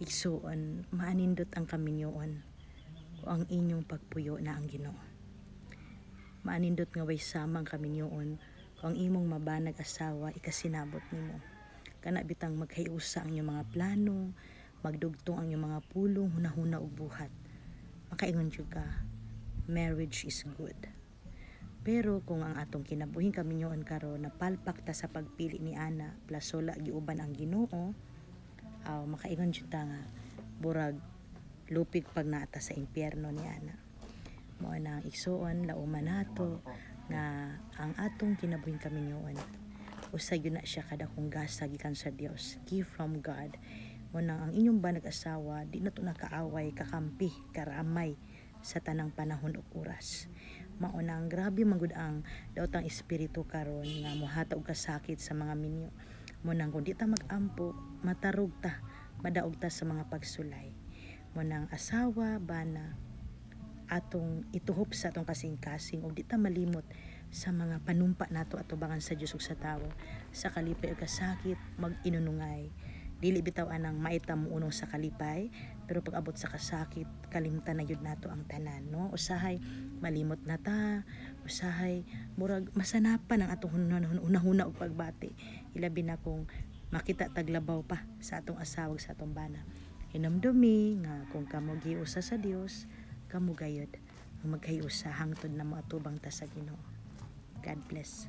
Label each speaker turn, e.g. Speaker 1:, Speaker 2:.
Speaker 1: Igsuon, maanindot ang kaminyoon kung ang inyong pagpuyo na ang Ginoo. Maanindot nga way samang kaminyoon kung ang imong mabanag asawa ikasinabot nimo. Kana bitang magkayusa ang inyong mga plano, magdugtong ang inyong mga pulong, hunahuna ug buhat. Makaingon jud ka, marriage is good. Pero kung ang atong kinabuhing kaminyoon karon napalpak ta sa pagpili ni ana plus wala giuban ang Ginoo, aw, makaingon jud ta nga burag lupig pag naata sa impyerno ni ana. Mao na ang, igsuon, lauman nato nga ang atong kinabuhing kaminyoon usa gyud na siya kadakong gasa gikan sa Dios, gift from God. Mao nang ang inyong banag asawa di na to nakaaway, kakampi, karamay sa tanang panahon ug oras. Mao na ang grabe man gud ang daotang espiritu karon nga mohatag og kasakit sa mga minyo. Mao nang kung di ta mag-ampo, matarog ta, madaog ta sa mga pagsulay. Mao nang asawa, bana, atong ituhop sa atong kasing-kasing ug di ta malimot sa mga panumpa nato atubangan sa Dios ug sa tawo. Sa kalipay ug kasakit, mag-inunungay. Dili bitaw anang maita mo unong sa kalipay, pero pag abot sa kasakit, kalimtan na yun nato ang tanan, no? Usahay malimot na ta, usahay murag masanapan ang atong hunahuna ug pagbati, ilabi na kung makita taglabaw pa sa atong asawa ug sa atong bana. Hinumdumi nga kung kamo giusa sa Dios, kamo gayod ang magkahiusa hangtod na moatubang ta sa Ginoo. God bless.